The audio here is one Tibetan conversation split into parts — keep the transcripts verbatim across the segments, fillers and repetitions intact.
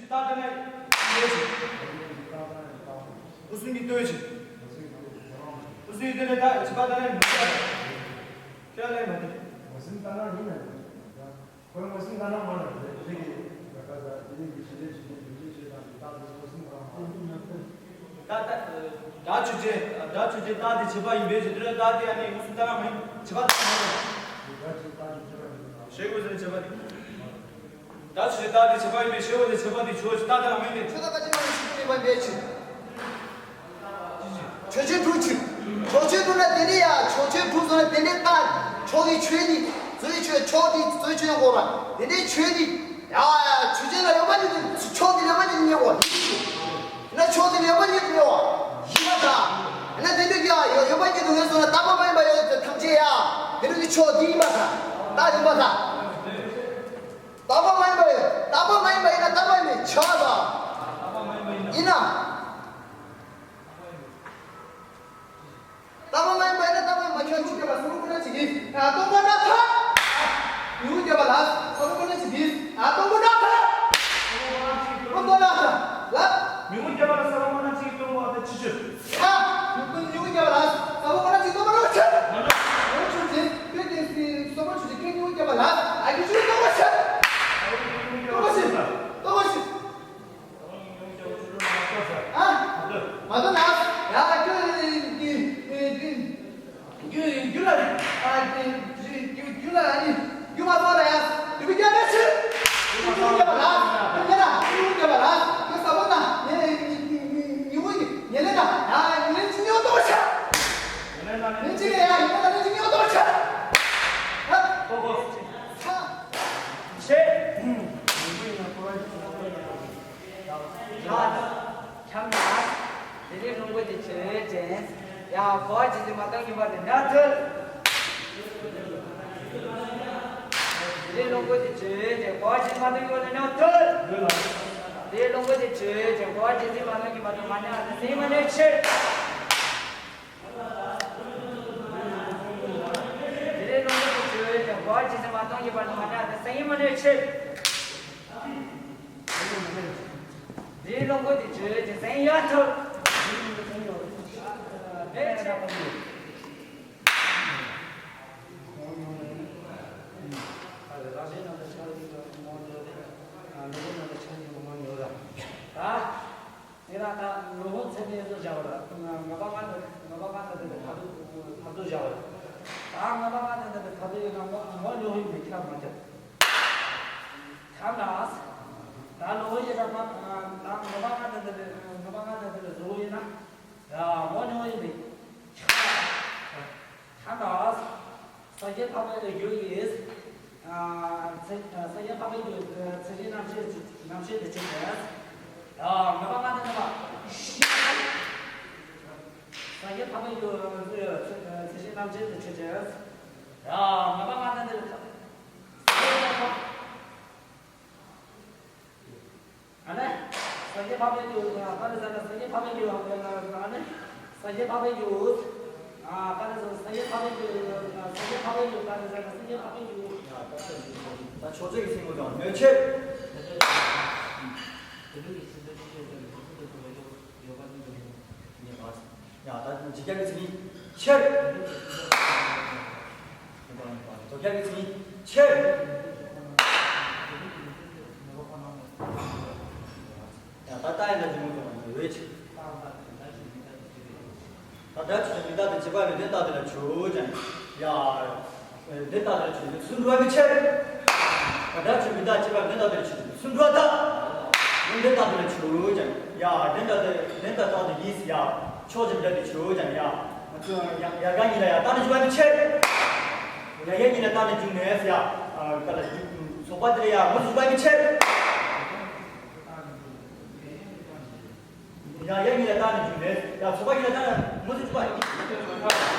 ད་ལྟ་ནས་ཡོད་ཅིང་། འུ་སུན་གྱི་ལྟོས་ཅིང་། འུ་སུན་གྱི་ལྟོས་ནས་ད་བྱིས་པ་ད་ནས་མི་བྱ་བ། ཁྱོད་ལས་མ་དེ། འུ་སུན་ད་ན་ཡིན་ན་ཡིན། ཁོའི་འུ་སུན་ད་ན་མ་ན་དེ་དེ་གི་ད་ད་དེ་གི་ཞི་ལས་ཞི་ལས་ཞི་ལས་ཞེས་དང་དེ་ད་དེ་འུ་སུན་ད་ན་མ་ན། ད་ད་དགྲ་ཆོས་ཅན། དགྲ་ཆོས་ཅན་ད་དེ་བྱིས་པ་ཡིན་པའི་ཕྱིར། དེ་ལ་ད་དེ་ཨ་ནི་འུ་སུན་ད་ན་མ་ཡིན། བྱིས་པ་ད་ན་མ་ཡིན། དགྲ་ཆོས་ད་དེ་བྱིས་པ་ཡིན། ཞེས་འུ་སུན་བྱིས་པ་དེ། ད་ཆོས་ཅན་ད་དེ་བྱིས་པ་ཡིན་པའི་ཕྱིར་རོ། དེ་བྱིས་པ་དེ་ཆོས་ཅན་ད་དེ་ལ་མིན་ཏེ། ཆོས་དང་སྐད་ཅིག་མ་ཡིན་ཕྱིར་དུ་མེད་པ་ཡིན་པའི་ཕྱིར། ཕྱོགས་ཆོས་དྲུག་ཕྱིར། ཕྱོགས་ཆོས་དྲུག་ན་དེ་ནས་ཡ། ཕྱོགས་ཆོས་དྲུག་ཟེར་ན་དེ་ནས་ད་ཕྱོགས་ཀྱི་ཆོས་ནི་རྫོགས་ཆོས། ཕྱོགས་དེ་རྫོགས་ཆོས་ཡོད་དགོས་ར། དེ་ནས་ཆོས་ནི་ཡ་ཡ་ཆོས་ཅན་ལ་ཡོད་པ་ཉིད་དུ། ཕྱོགས་དེ་ལ་ཡོད་པ་ཉིད་དུ་མེད་པ་ཡིན། ཡིན་ན་ཕྱོགས་དེ་ལ་ཡོད་པ་ཉིད་དུ་མེད་པ་ཡིན་པ་དང་། ཡིན་ན་དེ་འདྲ་གི་ཡ་ཡོད་པ་ཉིད་དུ་ངེས་སོང་ན་རྟག་པ་མ་ཡིན་པ་ཡོད་དེ་ཐམས་ཅད་ཡ་དེ་འདྲ་གི་ཕྱོགས་དེ་ཡིན་པ་དང་། ད་ཡིན་པ་དང་། རྟག་པ་མ་ཡིན་པ་ཡོད། རྟག་པ་མ་ཡིན་པ་ཡིན་ན་རྟག་པ་ཡིན་པའི་ཆ་དང་། ཡིན་ན། རྟག་པ་མ་ཡིན་པ་ཡིན་ན་རྟག་པ་ཡིན་པ་ཁྱོད་ཆོས་ཅན་པ་གསལ་པོ་ཁོ་ན་ཅིག་གིས། ཨ། སྟོང་པ་ན་ཐལ། མྱུ་གུ་བརྒྱབ་པ་ལ་གསལ་པོ་ཁོ་ན་ཅིག་གིས། ཨ། སྟོང་པ་ན་ཐལ། སྟོང་པ་ན་ཐལ་ལ། མྱུ་གུ་བརྒྱབ་པ་ལ་གསལ་པོ་ཁོ་ན་ཅིག་གིས། སྟོང་པ་ད་ཕྱི་ཆོས། ཨ། མྱུ་གུ་མྱུ་གུ་བརྒྱབ་པ་ལ་གསལ་པོ་ཁོ་ན་ཅིག་སྟོང་པ་ན་ཆོས། སྟོང་པ་ཆོས་ཅན། ཁྱོད་ཀྱིས་སྟོང་པ་ཆོས་ཅན། ཁྱོད་མྱུ་གུ་བརྒྱབ་པ་ལ། ཨ། ཁྱོད་ཆོས་སྟོང་པ་ཆོས། སྟོང་པ་ཆོས། སྟོང་པ་ཆོས། ཨ། མ་གཏོགས་ན། ཡ། རྒྱུ་རྒྱུ་རྒྱུ་ལ། ཨ། རྒྱུ་རྒྱུ་ལ་ཨ་ནི་རྒྱུ་མ་གཏོགས་ལ་ཡ། རྒྱུ་རྒྱུ་རྒྱུ་རྒྱུ་ལ་ཡ། རྒྱུ་རྒྱུ་རྒྱུ་ལ་ཡ། རྒྱུ་རྒྱུ་རྒྱུ་ལ་ཡ། རྒྱུ་ས་བོ་ན་ཉེ་ཉེ་ཉེ་ཉེ་ལེ་ན་ཡ། ཉེ་ལེ་ཅི་ཉོ་ཏོ་ཆ། ཉེ་ལེ་ན་ཉེ་ཅི་ཡ། ཉེ་ལེ་ན་ཉེ་ཅི་ཉོ་ཏོ་ཆ། ཧ། ཏོ་གོ། ཆ། ཆེ། ཁྱབ་ན། དེ་ལས་བླུན་པོ་དེ་ཆོས་ཅན། ཡང་གོ་བ་ཇི་སྲིད་མ་གཏོགས་ཡིན་པར་ཐལ། དེ་ལས་བླུན་པོ་དེ་ཆོས་ཅན། གོ་བ་ཇི་སྲིད་མ་གཏོགས་ཡིན་པར་ཐལ། དེ་ལས་བླུན་པོ་དེ་ཆོས་ཅན། གོ་བ་ཇི་སྲིད་མ་གཏོགས་ཡིན་པར་ཐལ། མ་ནི་ཨ་ནི་སེམས་མ་ནི་ཕྱིར། དེ་ལས་བླུན་པོ་དེ་ཆོས་ཅན། གོ་བ་ཇི་སྲིད་མ་གཏོགས་ཡིན་པར་ཐལ། མ་ནི་ཨ་ནི་སེམས་མ་ནི་ཕྱིར། དེའི་བླུན་པོ་དེ་ཆོས་ཅན། སེམས་ཡོད་ཐུབ། དེ་ཕྱིར། ད། དེ་ལ་ད་ལོ་ཧོ་ཚད་མའི་བཟོ་བྱ་བ་ལ། ང་པ་ང་ང་པ་ང་ད་ད་ད་ཐབས་ཐབས་བཟོ་བྱ་བ་ལ། ད་ང་པ་ང་ད་ད་ད་ཐབས་ཡོད་ན་ང་ང་ལོ་ཧོ་ཡིན་པའི་ཁྱབ་མ་ཁྱབ། ཁྱབ་ན། ད་ལོ་ཧོ་ཡིན་ན་ད་ང་པ་ང་ད་ད་ད་ང་པ་ང་ད་ད་ད་བཟོ་ཡིན་ན། ཡ་ང་ལོ་ཧོ་ཡིན་པའི་ཁྱབ། ད་ལྟ་སངས་རྒྱས་འཕགས་པའི་རྒྱུད་ཀྱི། ཨ། ཚེ། སངས་རྒྱས་འཕགས་པའི་རྒྱུད་ཚེ་རིང་རྣམ་ཤེས་རྣམ་ཤེས་དེ་ཆོས་ཅན། ཡ་ང་པ་ང་ད་ད་པ། སངས་རྒྱས་འཕགས་པའི་རྒྱུད་ཚེ་རིང་རྣམ་ཤེས་དེ་ཆོས་ཅན། ཡ་ང་པ་ང་ད་ད་པ། ཨ་ནི། སངས་རྒྱས་འཕགས་པའི་རྒྱུད། ག་རེ་ཟེར་ན་སངས་རྒྱས་འཕགས་པའི་རྒྱུད། ཨ་ནི། སངས་རྒྱས་འཕགས་པའི་རྒྱུད། ཨ། ག་རེ་ཟེར། སངས་རྒྱས་འཕགས་པའི་རྒྱུད། སངས་རྒྱས་འཕགས་པའི་རྒྱུད། ག་རེ་ཟེར་ན་སངས་རྒྱས་འཕགས་པའི་རྒྱུད། ད་ཕྱོགས་ཆོས་ཀྱི་སེམས་ཀྱི་ནོད་ཆེ། ཡ། ད་འཇིག་རྟེན་གྱི་མཚན་ཉིད་ཆེར། ཐོབ་རྒྱལ་གྱི་མཚན་ཉིད་ཆེར། ཡ་ད་ལྟ་ཡང་འདྲ་ཇི་མོ་ཙམ་ཡོད་ཅིག་ད་ལྟ་ཆོས་ཅན། མི་རྟག་སྟེ་བྱས་པ་ཡི་དོན་རྟག་སྟེ་ལ་ཆོས་ཅན། ཡ། དོན་རྟག་སྟེ་ལ་ཆོས་ཅན། སུ་འགྲོ་བ་མི་ཕྱིར། ད་ལྟ་ཆོས་མི་རྟག་སྟེ་བྱས་པ་ཡི་དོན་རྟག་སྟེ་ལ་ཆོས་ཅན། སུ་འགྲོ་བ་དག་དོན་རྟག་སྟེ་ལ་ཆོས་ཅན། ཡ། དོན་རྟག་སྟེ་དོན་རྟག་སྟེ་ཡིས། ཡ། ཕྱོགས་ཀྱི་མི་རྟག་སྟེ་ཆོས་ཅན། ཡ། ང་ཚོས་ཡ་ཡ་ག་གཉིས་ལ་ཡ་རྟག་ཏུ་འཇུག་པ་མི་ཕྱིར། ཡ་ཡ་གཉིས་ལ་རྟག་ཏུ་འཇུག་ནས། ཡ། ག་ལ་འཇུག་ཚོགས་པ་དེ་ལ་ཡ་མུ་མཐུད་འཇུག་པ་མི་ཕྱིར། ཡ་ཡ་གཉིས་ལ་རྟག་ཏུ་འཇུག་ནས། ཡ་ཚོགས་པ་གཉིས་ལ་རྟག་ཏུ་མུ་མཐུད་འཇུག་པ།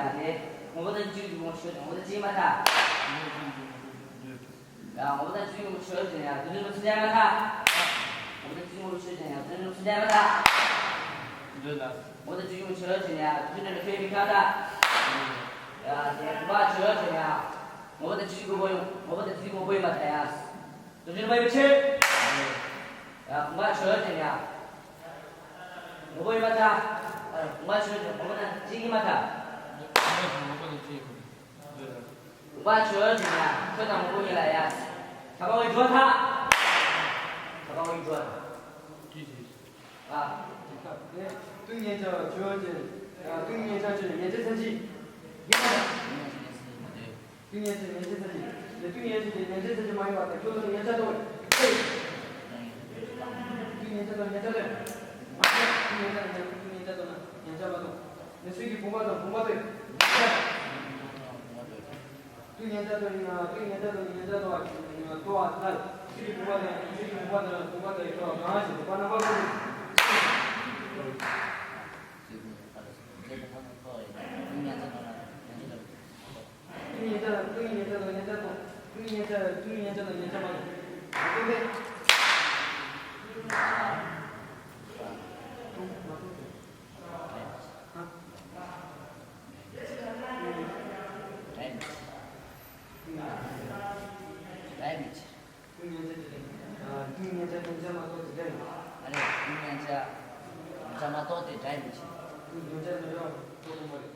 ཡ། དེ་ངོ་བོ་དང་གཅིག་གི་ངོ་བོ་ཆོས་ཅན། ངོ་བོ་དང་གཅིག་མ་ཐག་ཡ། ངོ་བོ་དང་གཅིག་གི་ངོ་བོ་ཆོས་ཅན་ཡ། དུ་དུ་ནུ་ཚུ་ལས་མ་ཐག་ངོ་བོ་དང་གཅིག་ངོ་བོ་ཆོས་ཅན་ཡ། དུ་དུ་ནུ་ཚུ་ལས་མ་ཐག་འདོད་ལ། ངོ་བོ་དང་གཅིག་གི་ངོ་བོ་ཆོས་ཅན་ཡ། དུ་དུ་ནུ་ལས་ཁྱོད་མི་ཁ་ཐག་ཡ། དེ་ཡ་དུ་བ་ཆོས་ཅན་ཡ། ངོ་བོ་དང་གཅིག་གི་ངོ་བོ་ཡོང་། ངོ་བོ་དང་གཅིག་གི་ངོ་བོ་ཡིན་མ་ཐག་ཡ། དུ་དུ་ནུ་མ་ཡོང་ཆེ། ཡ་ངོ་བོ་ཆོས་ཅན་ཡ། ངོ་བོ་ཡིན་མ་ཐག་ངོ་བོ་ཆོས་ཅན། ངོ་བོ་དང་གཅིག་ཡིན་མ་ཐག་ངོ་བོ་དང་གཅིག་ཡིན་མ་ཐག་ངོ་བོ་ཆོས་ཅན་ཡ། ཁྱོད་དང་ངོ་བོ་ཉིད་ལ་ཡ། ཁྱབ་པ་འོག་གི་སྒྲོ་ཐག་ཁྱབ་པ་འོག་གི་སྒྲོ་ཐག་ཅི་ཞིག་ཨ། དུ་མཉན་བྱ་ཆོས་ཅན། དུ་མཉན་བྱ་ཆོས་ཅན། མཉན་བྱ་ཚན་ཅི། ཡིན་མ་ཐག་དུ་མཉན་བྱ་མཉན་བྱ་ཚན་ཅི། དེ་དུ་མཉན་བྱ་དུ་མཉན་བྱ་ཚན་ཅི་མ་ཡིན་པ་དང་ཁྱོད་ལ་མཉན་བྱ་དོ། དུ་མཉན་བྱ་དོ་མཉན་བྱ་དོ། མ་ཡིན་དུ་མཉན་བྱ་དོ་མཉན་བྱ་དོ་ན་མཉན་བྱ་མ་དོ། མི་སུ་གི་བུམ་པ་དང་བུམ་པ་དོ། དུ་མཉན་བྱ་དོ་ཡིན་ན་དུ་མཉན་བྱ་དོ་མཉན་བྱ་དོ་བ་དོ་བ་ལྟར་སུ་གི་བུམ་པ་དང་སུ་གི་བུམ་པ་དང་བུམ་པ་དོ་ཡི་ཁྱོད་གང་ཞིག་བུམ་པ་རྣམ་པ་དོ། དུ་མཉན་བྱ་དོ་མཉན་བྱ་དོ་མཉན་བྱ་དོ། དུ་མཉན་བྱ་དོ་མཉན་བྱ་དོ་མཉན་བྱ་དོ། དུ་མཉན་བྱ་དུ་མཉན་བྱ་དོ་མཉན་བྱ་མ་དོ། མ་དོ་དེ། དུ་མ་དོ་དེ། ཧ། དུ་མཉན་བྱ་དོ་མཉན་བྱ་དོ་མཉན་བྱ་མ་དོ་དེ། ཨ་ནི་དུ་མཉན་བྱ་དོ་མཉན་བྱ་མ་དོ་དེ་འདྲ་ཡིན་གྱི། དུ་མཉན་བྱ་དོ་མཉན་བྱ་མ་དོ་དེ་འདྲ་ཡིན་གྱི།